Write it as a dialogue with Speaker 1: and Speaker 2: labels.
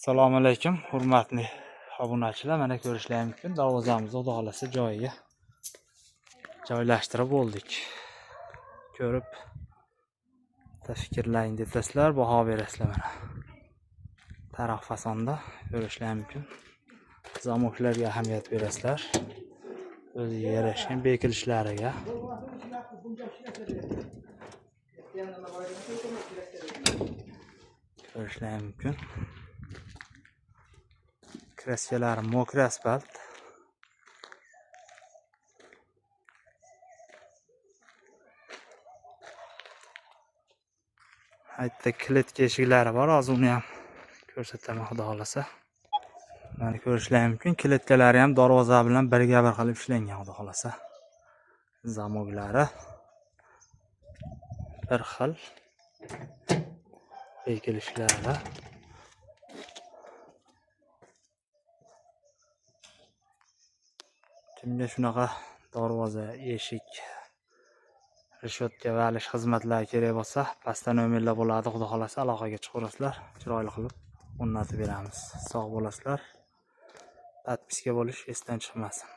Speaker 1: Assalomu alaykum, hurmatli obunachilar. Mana ko'rishlaringiz mumkin, darvozamizni Xudo xohlasa joyiga joylashtirib bo'ldik. Ko'rib fikrlaringizni detasizlar, baho berasizlar mana. Taraf fasonda ko'rishlaringiz mumkin. Zamoklarga ahamiyat berasizlar. O'ziga yarashgan bekilishlariga. Ko'rishlaringiz mumkin. Kraskalari mokri asfalt. Aytda kletka eshiklari bor, hozir uni ham ko'rsataman Xudo xohlasa. Mana ko'rishlaringiz mumkin, kletkalari ham darvoza bilan birga bir qilib ishlangan Xudo xohlasa. Zamoklari bir xil bekilishlari. Kimga shunaqa darvoza, eshik, reshotka va alish xizmatlari kerak bo'lsa, pastda nomerlar bo'ladi, Xudo xohlasa aloqaga chiqaverasizlar, chiroyli qilib o'rnatib beramiz. Sog' bo'lasizlar. Podpiska bo'lish esdan chiqmasin.